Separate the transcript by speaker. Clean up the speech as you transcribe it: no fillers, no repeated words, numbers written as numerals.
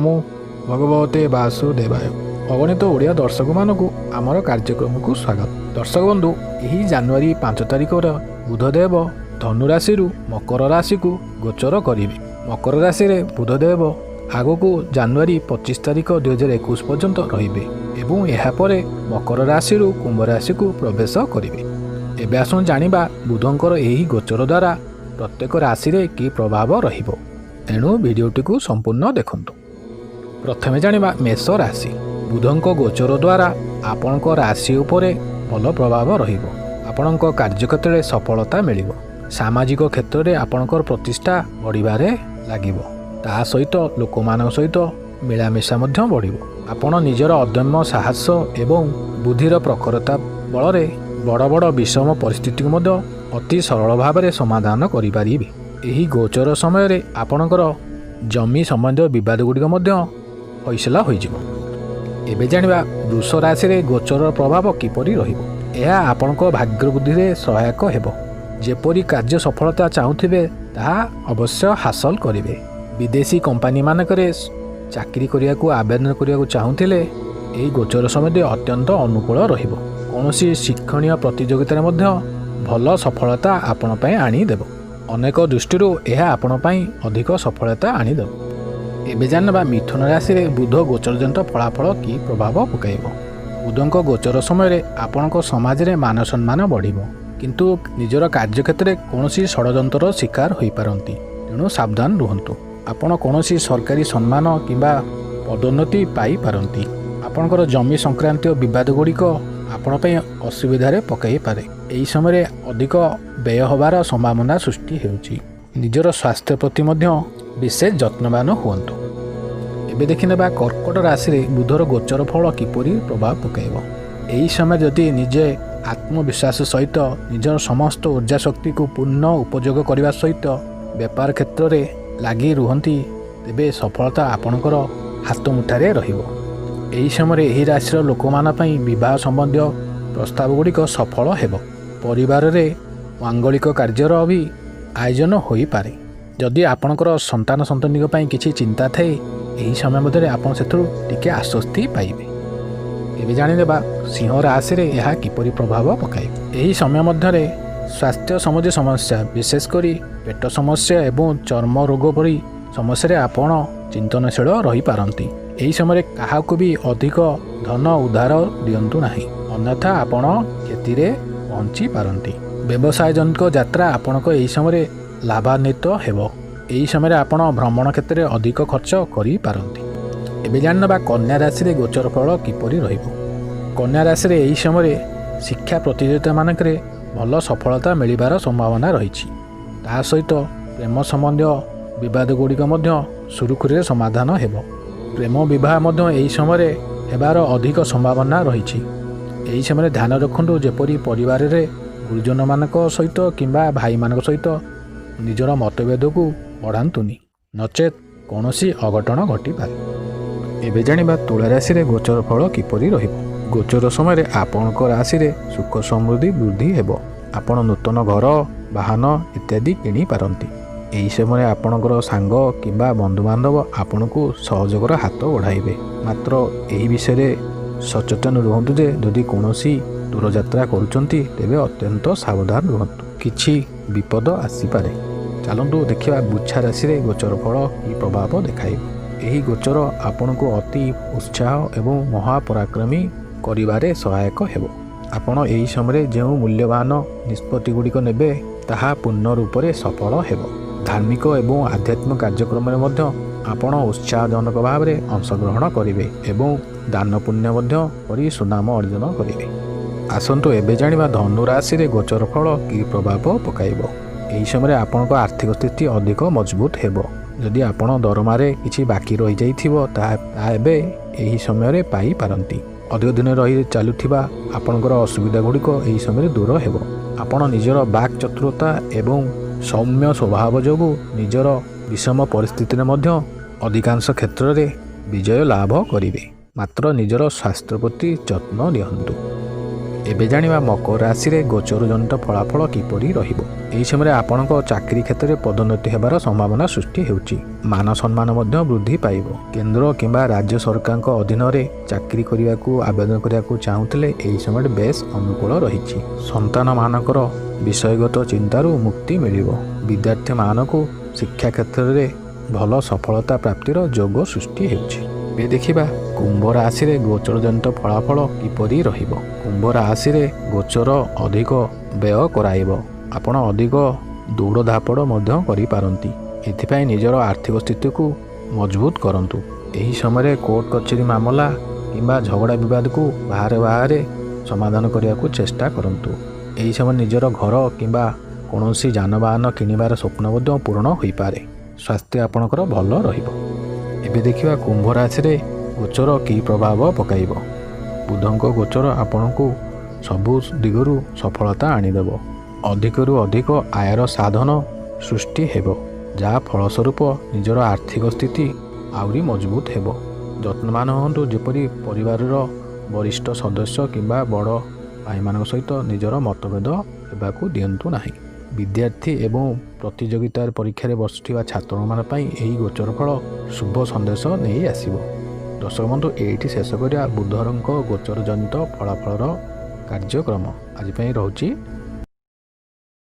Speaker 1: ନମୋ ଭଗବତେ ବାସୁଦେବାୟ। ଅଗଣିତ ଓଡ଼ିଆ ଦର୍ଶକମାନଙ୍କୁ ଆମର କାର୍ଯ୍ୟକ୍ରମକୁ ସ୍ୱାଗତ। ଦର୍ଶକ ବନ୍ଧୁ, ଏହି ଜାନୁଆରୀ 5 ତାରିଖର ବୁଧଦେବ ଧନୁରାଶିରୁ ମକର ରାଶିକୁ ଗୋଚର କରିବେ। ମକର ରାଶିରେ ବୁଧଦେବ ଆଗକୁ ଜାନୁଆରୀ 25 ତାରିଖ 2021 ପର୍ଯ୍ୟନ୍ତ ରହିବେ ଏବଂ ଏହାପରେ ମକର ରାଶିରୁ କୁମ୍ଭ ରାଶିକୁ ପ୍ରବେଶ କରିବେ। ଏବେ ଆସନ୍ତୁ ଜାଣିବା ବୁଧଙ୍କର ଏହି ଗୋଚର ଦ୍ୱାରା ପ୍ରତ୍ୟେକ ରାଶିରେ କି ପ୍ରଭାବ ରହିବ। ଏଣୁ ଭିଡ଼ିଓଟିକୁ ସମ୍ପୂର୍ଣ୍ଣ ଦେଖନ୍ତୁ। ପ୍ରଥମେ ଜାଣିବା ମେଷ ରାଶି। ବୁଧଙ୍କ ଗୋଚର ଦ୍ୱାରା ଆପଣଙ୍କ ରାଶି ଉପରେ ଭଲ ପ୍ରଭାବ ରହିବ। ଆପଣଙ୍କ କାର୍ଯ୍ୟକ୍ଷେତ୍ରରେ ସଫଳତା ମିଳିବ। ସାମାଜିକ କ୍ଷେତ୍ରରେ ଆପଣଙ୍କର ପ୍ରତିଷ୍ଠା ବଢ଼ିବାରେ ଲାଗିବ। ତା ସହିତ ଲୋକମାନଙ୍କ ସହିତ ମିଳାମିଶା ମଧ୍ୟ ବଢ଼ିବ। ଆପଣ ନିଜର ଅଦମ୍ୟ ସାହସ ଏବଂ ବୁଦ୍ଧିର ପ୍ରଖରତା ବଳରେ ବଡ଼ ବଡ଼ ବିଷମ ପରିସ୍ଥିତିକୁ ମଧ୍ୟ ଅତି ସରଳ ଭାବରେ ସମାଧାନ କରିପାରିବେ। ଏହି ଗୋଚର ସମୟରେ ଆପଣଙ୍କର ଜମି ସମ୍ବନ୍ଧୀୟ ବିବାଦ ଗୁଡ଼ିକ ମଧ୍ୟ ଫଇସଲା ହୋଇଯିବ। ଏବେ ଜାଣିବା ବୃଷ ରାଶିରେ ଗୋଚରର ପ୍ରଭାବ କିପରି ରହିବ। ଏହା ଆପଣଙ୍କ ଭାଗ୍ୟ ବୃଦ୍ଧିରେ ସହାୟକ ହେବ। ଯେପରି କାର୍ଯ୍ୟ ସଫଳତା ଚାହୁଁଥିବେ, ତାହା ଅବଶ୍ୟ ହାସଲ କରିବେ। ବିଦେଶୀ କମ୍ପାନୀମାନଙ୍କରେ ଚାକିରି କରିବାକୁ ଆବେଦନ କରିବାକୁ ଚାହୁଁଥିଲେ ଏହି ଗୋଚର ସମୟ ଅତ୍ୟନ୍ତ ଅନୁକୂଳ ରହିବ। କୌଣସି ଶିକ୍ଷଣୀୟ ପ୍ରତିଯୋଗିତାରେ ମଧ୍ୟ ଭଲ ସଫଳତା ଆପଣ ପାଇଁ ଆଣିଦେବ। ଅନେକ ଦୃଷ୍ଟିରୁ ଏହା ଆପଣ ପାଇଁ ଅଧିକ ସଫଳତା ଆଣିଦେବ। ଏବେ ଜାଣିବା ମିଥୁନ ରାଶିରେ ବୁଧ ଗୋଚରଜନିତ ଫଳାଫଳ କି ପ୍ରଭାବ ପକାଇବ। ବୁଧଙ୍କ ଗୋଚର ସମୟରେ ଆପଣଙ୍କ ସମାଜରେ ମାନ ସମ୍ମାନ ବଢ଼ିବ, କିନ୍ତୁ ନିଜର କାର୍ଯ୍ୟକ୍ଷେତ୍ରରେ କୌଣସି ଷଡ଼ଯନ୍ତ୍ରର ଶିକାର ହୋଇପାରନ୍ତି। ତେଣୁ ସାବଧାନ ରୁହନ୍ତୁ। ଆପଣ କୌଣସି ସରକାରୀ ସମ୍ମାନ କିମ୍ବା ପଦୋନ୍ନତି ପାଇପାରନ୍ତି। ଆପଣଙ୍କର ଜମି ସଂକ୍ରାନ୍ତୀୟ ବିବାଦ ଗୁଡ଼ିକ ଆପଣ ପାଇଁ ଅସୁବିଧାରେ ପକାଇପାରେ। ଏହି ସମୟରେ ଅଧିକ ବ୍ୟୟ ହେବାର ସମ୍ଭାବନା ସୃଷ୍ଟି ହେଉଛି। ନିଜର ସ୍ୱାସ୍ଥ୍ୟ ପ୍ରତି ମଧ୍ୟ ବିଶେଷ ଯତ୍ନବାନ ହୁଅନ୍ତୁ। ଏବେ ଦେଖିନେବା କର୍କଟ ରାଶିରେ ବୁଧର ଗୋଚର ଫଳ କିପରି ପ୍ରଭାବ ପକାଇବ। ଏହି ସମୟରେ ଯଦି ନିଜେ ଆତ୍ମବିଶ୍ୱାସ ସହିତ ନିଜର ସମସ୍ତ ଉର୍ଜା ଶକ୍ତିକୁ ପୂର୍ଣ୍ଣ ଉପଯୋଗ କରିବା ସହିତ ବେପାର କ୍ଷେତ୍ରରେ ଲାଗି ରୁହନ୍ତି, ତେବେ ସଫଳତା ଆପଣଙ୍କର ହାତ ମୁଠାରେ ରହିବ। ଏହି ସମୟରେ ଏହି ରାଶିର ଲୋକମାନଙ୍କ ପାଇଁ ବିବାହ ସମ୍ବନ୍ଧୀୟ ପ୍ରସ୍ତାବ ଗୁଡ଼ିକ ସଫଳ ହେବ। ପରିବାରରେ ମାଙ୍ଗଳିକ କାର୍ଯ୍ୟର ବି ଆୟୋଜନ ହୋଇପାରେ। ଯଦି ଆପଣଙ୍କର ସନ୍ତାନ ସନ୍ତତିଙ୍କ ପାଇଁ କିଛି ଚିନ୍ତା ଥାଏ, ଏହି ସମୟ ମଧ୍ୟରେ ଆପଣ ସେଥିରୁ ଟିକେ ଆଶ୍ୱସ୍ତି ପାଇବେ। ଏବେ ଜାଣିନେବା ସିଂହ ରାଶିରେ ଏହା କିପରି ପ୍ରଭାବ ପକାଇବ। ଏହି ସମୟ ମଧ୍ୟରେ ସ୍ୱାସ୍ଥ୍ୟ ସମ୍ବନ୍ଧୀୟ ସମସ୍ୟା, ବିଶେଷ କରି ପେଟ ସମସ୍ୟା ଏବଂ ଚର୍ମ ରୋଗ ପରି ସମସ୍ୟାରେ ଆପଣ ଚିନ୍ତନଶୀଳ ରହିପାରନ୍ତି। ଏହି ସମୟରେ କାହାକୁ ବି ଅଧିକ ଧନ ଉଧାର ଦିଅନ୍ତୁ ନାହିଁ, ଅନ୍ୟଥା ଆପଣ କ୍ଷତିରେ ପହଞ୍ଚି ପାରନ୍ତି। ବ୍ୟବସାୟଜନିତ ଯାତ୍ରା ଆପଣଙ୍କ ଏହି ସମୟରେ ଲାଭାନ୍ୱିତ ହେବ। ଏହି ସମୟରେ ଆପଣ ଭ୍ରମଣ କ୍ଷେତ୍ରରେ ଅଧିକ ଖର୍ଚ୍ଚ କରିପାରନ୍ତି। ଏବେ ଜାଣିନେବା କନ୍ୟା ରାଶିରେ ଗୋଚର ଫଳ କିପରି ରହିବ। କନ୍ୟା ରାଶିରେ ଏହି ସମୟରେ ଶିକ୍ଷା ପ୍ରତିଯୋଗିତାମାନଙ୍କରେ ଭଲ ସଫଳତା ମିଳିବାର ସମ୍ଭାବନା ରହିଛି। ତା ସହିତ ପ୍ରେମ ସମ୍ବନ୍ଧୀୟ ବିବାଦ ଗୁଡ଼ିକ ମଧ୍ୟ ସୁରୁଖୁରୁରେ ସମାଧାନ ହେବ। ପ୍ରେମ ବିବାହ ମଧ୍ୟ ଏହି ସମୟରେ ହେବାର ଅଧିକ ସମ୍ଭାବନା ରହିଛି। ଏହି ସମୟରେ ଧ୍ୟାନ ରଖନ୍ତୁ ଯେପରି ପରିବାରରେ ଗୁରୁଜନମାନଙ୍କ ସହିତ କିମ୍ବା ଭାଇମାନଙ୍କ ସହିତ ନିଜର ମତଭେଦକୁ ବଢ଼ାନ୍ତୁନି, ନଚେତ୍ କୌଣସି ଅଘଟଣ ଘଟିପାରେ। ଏବେ ଜାଣିବା ତୁଳା ରାଶିରେ ଗୋଚର ଫଳ କିପରି ରହିବ। ଗୋଚର ସମୟରେ ଆପଣଙ୍କ ରାଶିରେ ସୁଖ ସମୃଦ୍ଧି ବୃଦ୍ଧି ହେବ। ଆପଣ ନୂତନ ଘର, ବାହନ ଇତ୍ୟାଦି କିଣିପାରନ୍ତି। ଏହି ସମୟରେ ଆପଣଙ୍କର ସାଙ୍ଗ କିମ୍ବା ବନ୍ଧୁବାନ୍ଧବ ଆପଣଙ୍କୁ ସହଯୋଗର ହାତ ବଢ଼ାଇବେ। ମାତ୍ର ଏହି ବିଷୟରେ ସଚେତନ ରୁହନ୍ତୁ ଯେ ଯଦି କୌଣସି ଦୂରଯାତ୍ରା କରୁଛନ୍ତି, ତେବେ ଅତ୍ୟନ୍ତ ସାବଧାନ ରୁହନ୍ତୁ, କିଛି ବିପଦ ଆସିପାରେ। ଚାଲନ୍ତୁ ଦେଖିବା ବିଛା ରାଶିରେ ଗୋଚର ଫଳ କି ପ୍ରଭାବ ଦେଖାଇବ। ଏହି ଗୋଚର ଆପଣଙ୍କୁ ଅତି ଉତ୍ସାହ ଏବଂ ମହାପରାକ୍ରମୀ କରିବାରେ ସହାୟକ ହେବ। ଆପଣ ଏହି ସମୟରେ ଯେଉଁ ମୂଲ୍ୟବାନ ନିଷ୍ପତ୍ତି ଗୁଡ଼ିକ ନେବେ, ତାହା ପୂର୍ଣ୍ଣ ରୂପରେ ସଫଳ ହେବ। ଧାର୍ମିକ ଏବଂ ଆଧ୍ୟାତ୍ମିକ କାର୍ଯ୍ୟକ୍ରମରେ ମଧ୍ୟ ଆପଣ ଉତ୍ସାହଜନକ ଭାବରେ ଅଂଶଗ୍ରହଣ କରିବେ ଏବଂ ଦାନ ପୁଣ୍ୟ ମଧ୍ୟ କରି ସୁନାମ ଅର୍ଜନ କରିବେ। ଆସନ୍ତୁ ଏବେ ଜାଣିବା ଧନୁ ରାଶିରେ ଗୋଚର ଫଳ କି ପ୍ରଭାବ ପକାଇବ। ଏହି ସମୟରେ ଆପଣଙ୍କ ଆର୍ଥିକ ସ୍ଥିତି ଅଧିକ ମଜବୁତ ହେବ। ଯଦି ଆପଣ ଦରମାରେ କିଛି ବାକି ରହିଯାଇଥିବ, ତାହା ଏବେ ଏହି ସମୟରେ ପାଇପାରନ୍ତି। ଅଧିକ ଦିନ ରହି ଚାଲୁଥିବା ଆପଣଙ୍କର ଅସୁବିଧା ଗୁଡ଼ିକ ଏହି ସମୟରେ ଦୂର ହେବ। ଆପଣ ନିଜର ବାକ୍ ଚତୁରତା ଏବଂ ସୌମ୍ୟ ସ୍ୱଭାବ ଯୋଗୁଁ ନିଜର ବିଷମ ପରିସ୍ଥିତିରେ ମଧ୍ୟ ଅଧିକାଂଶ କ୍ଷେତ୍ରରେ ବିଜୟ ଲାଭ କରିବେ। ମାତ୍ର ନିଜର ସ୍ୱାସ୍ଥ୍ୟ ପ୍ରତି ଯତ୍ନ ନିଅନ୍ତୁ। ଏବେ ଜାଣିବା ମକର ରାଶିରେ ଗୋଚରଜନିତ ଫଳାଫଳ କିପରି ରହିବ। ଏହି ସମୟରେ ଆପଣଙ୍କ ଚାକିରି କ୍ଷେତ୍ରରେ ପଦୋନ୍ନତି ହେବାର ସମ୍ଭାବନା ସୃଷ୍ଟି ହେଉଛି। ମାନ ସମ୍ମାନ ମଧ୍ୟ ବୃଦ୍ଧି ପାଇବ। କେନ୍ଦ୍ର କିମ୍ବା ରାଜ୍ୟ ସରକାରଙ୍କ ଅଧୀନରେ ଚାକିରି କରିବାକୁ ଆବେଦନ କରିବାକୁ ଚାହୁଁଥିଲେ ଏହି ସମୟରେ ବେଶ ଅନୁକୂଳ ରହିଛି। ସନ୍ତାନମାନଙ୍କର ବିଷୟଗତ ଚିନ୍ତାରୁ ମୁକ୍ତି ମିଳିବ। ବିଦ୍ୟାର୍ଥୀମାନଙ୍କୁ ଶିକ୍ଷା କ୍ଷେତ୍ରରେ ଭଲ ସଫଳତା ପ୍ରାପ୍ତିର ଯୋଗ ସୃଷ୍ଟି ହେଉଛି। ଏବେ ଦେଖିବା କୁମ୍ଭ ରାଶିରେ ଗୋଚରଜନିତ ଫଳାଫଳ କିପରି ରହିବ। କୁମ୍ଭ ରାଶିରେ ଗୋଚର ଅଧିକ ବ୍ୟୟ କରାଇବ। ଆପଣ ଅଧିକ ଦୌଡ଼ଧାପଡ଼ ମଧ୍ୟ କରିପାରନ୍ତି। ଏଥିପାଇଁ ନିଜର ଆର୍ଥିକ ସ୍ଥିତିକୁ ମଜବୁତ କରନ୍ତୁ। ଏହି ସମୟରେ କୋର୍ଟ କଚେରୀ ମାମଲା କିମ୍ବା ଝଗଡ଼ା ବିବାଦକୁ ବାହାରେ ବାହାରେ ସମାଧାନ କରିବାକୁ ଚେଷ୍ଟା କରନ୍ତୁ। ଏହି ସମୟ ନିଜର ଘର କିମ୍ବା କୌଣସି ଯାନବାହନ କିଣିବାର ସ୍ୱପ୍ନ ମଧ୍ୟ ପୂରଣ ହୋଇପାରେ। ସ୍ୱାସ୍ଥ୍ୟ ଆପଣଙ୍କର ଭଲ ରହିବ। ଏବେ ଦେଖିବା କୁମ୍ଭ ରାଶିରେ ଗୋଚର କି ପ୍ରଭାବ ପକାଇବ। ବୁଧଙ୍କ ଗୋଚର ଆପଣଙ୍କୁ ସବୁ ଦିଗରୁ ସଫଳତା ଆଣିଦେବ। ଅଧିକରୁ ଅଧିକ ଆୟର ସାଧନ ସୃଷ୍ଟି ହେବ, ଯାହା ଫଳସ୍ୱରୂପ ନିଜର ଆର୍ଥିକ ସ୍ଥିତି ଆହୁରି ମଜବୁତ ହେବ। ଯତ୍ନବାନ ହୁଅନ୍ତୁ ଯେପରି ପରିବାରର ବରିଷ୍ଠ ସଦସ୍ୟ କିମ୍ବା ବଡ଼ ଭାଇମାନଙ୍କ ସହିତ ନିଜର ମତଭେଦ ହେବାକୁ ଦିଅନ୍ତୁ ନାହିଁ। ବିଦ୍ୟାର୍ଥୀ ଏବଂ ପ୍ରତିଯୋଗିତାର ପରୀକ୍ଷାରେ ବସୁଥିବା ଛାତ୍ରମାନଙ୍କ ପାଇଁ ଏହି ଗୋଚର ଫଳ ଶୁଭ ସନ୍ଦେଶ ନେଇ ଆସିବ। ଦର୍ଶକ ବନ୍ଧୁ, ଏଇଠି ଶେଷ କରିବା ବୁଧଙ୍କ ଗୋଚରଜନିତ ଫଳାଫଳର କାର୍ଯ୍ୟକ୍ରମ। ଆଜି ପାଇଁ ରହୁଛି,